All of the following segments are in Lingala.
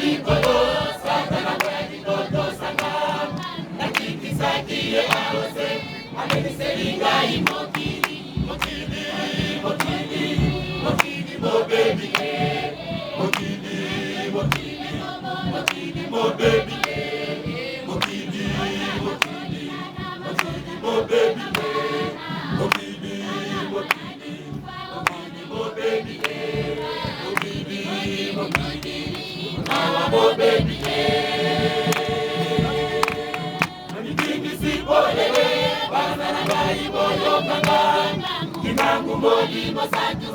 likolo, Satana aboyaki kotosa nga. Nakitisaki ye aose, ameliseli ngai mokili, mokili, mokili, mokili mobebi, mokili, mokili, mokili mobebi, mokili, mokili, mokili mobebi, mokili, mokili, mokili mobebi, mokili, mokili, mawa mobebi. Namikingisi polele, bana na ngai boyokanga, Kimbangu Molimo Santu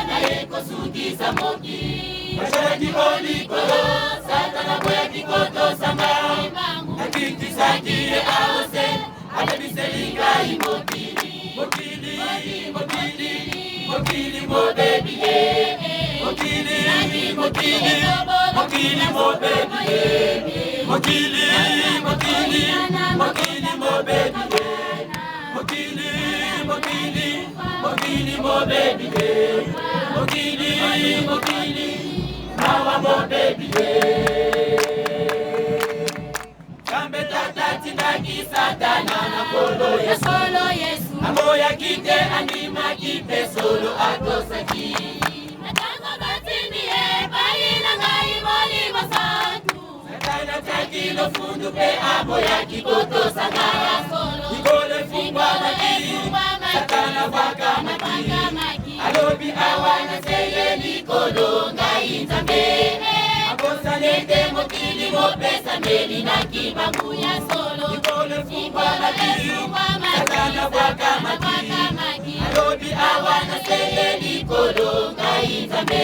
naye kosukisa mokili. Nazalaki o likolo, Satana aboyaki kotosa nga, nakitisaki ye aose, abebiseli ngai mokili, mokili, mokili, mokili mobebi ye, mokili, mokili, mokili mobebi ye, mokili, mokili, mokili mobebi ye, mokili, mokili, mokili mobebi ye, mokili, mokili, mawa mobebi ye. Nzambe Tata atindaki Satana na Nkolo Yesu, Nkolo Yesu, aboyaki te, andimaki mpe solo atosaki. Ntango batindi epai na ngai Molimo Santu, Satana atiaki lofundu mpe aboyaki kotosa nga. Ya solo, Likolo efungwamaki, Satana abwakamaki, alobi awa na se ye likolo ngai Nzambe. Abosani ete mokili mopesameli na Kimbangu. Ya solo, Likolo efungwamaki, Satana abwakamaki, alobi awa na se ye likolo ngai Nzambe.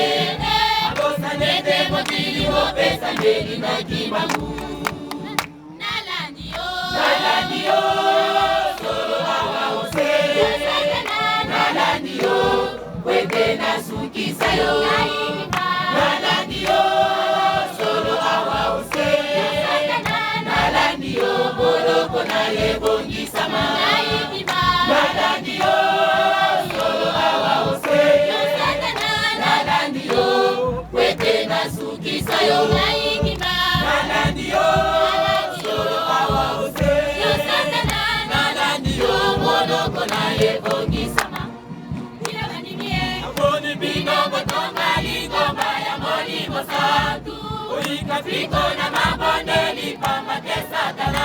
Abosani ete mokili mopesameli na Kimbangu. Nalandi yo, Nalandi yo, solo awa ose. Nalandi yo, kwete nasukisa yo. Nalandi yo, solo awa ose. Nalandi yo, boloko na ye bongisama. Nalandi yo, solo awa ose. Nalandi yo, kwete nasukisa yo. Nalandi yo, solo awa ose. Nalandi yo, boloko na ye bongisama. Namoni bino botonga lingomba ya Molimo Santu, oyika mpiko na mabondeli, pamba te Satana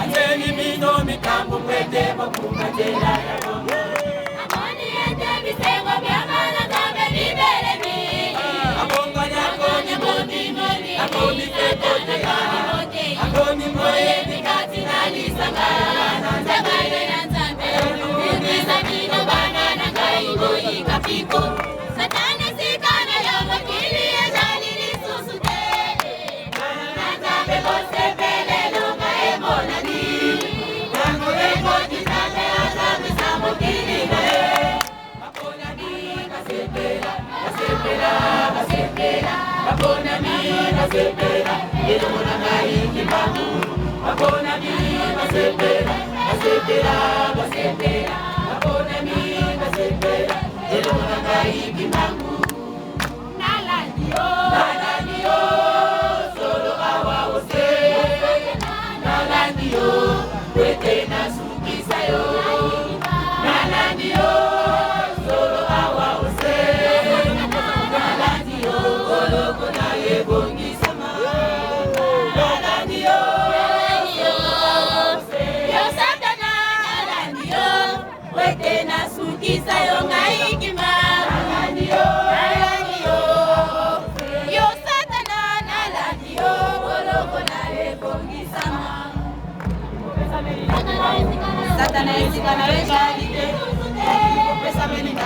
ateli bino mitambo pwete bokunga nzela ya bongo. Amoni ete bisengo bya bana Nzambe bibelemi. Abongwani, akomi mondimi, akomi mpe koteya, akomi moyebi kati na lisanga ya bana Nzambe. Na Nzambe, bundisa bino bana na ngai, boyika mpiko. Satana esika na yo mokili ezali lisusu te. Na Nzambe bosepele, elonga emonani. Ntango ekoti, Nzambe azongisa mokili na ye. Baponami basepela, basepela, basepela, baponami basepela, elongo na ngai Kimbangu. Baponami basepela, basepela, basepela, baponami basepela, elongo na ngai Kimbangu. Nalandi yo, Nalandi yo, solo awa ose. Nalandi yo, kwete nasukisa yo. Nalandi yo, solo awa ose. Nalandi yo, boloko na ye bongisama. Nalandi yo, yo Satana, nalandi yo, wete nasukisa yo ngai kima. Nalandi yo, Nalandi yo, yo Satana, nalandi yo, boloko na ebongisama. Satana esika na yo ezali te, opesameli na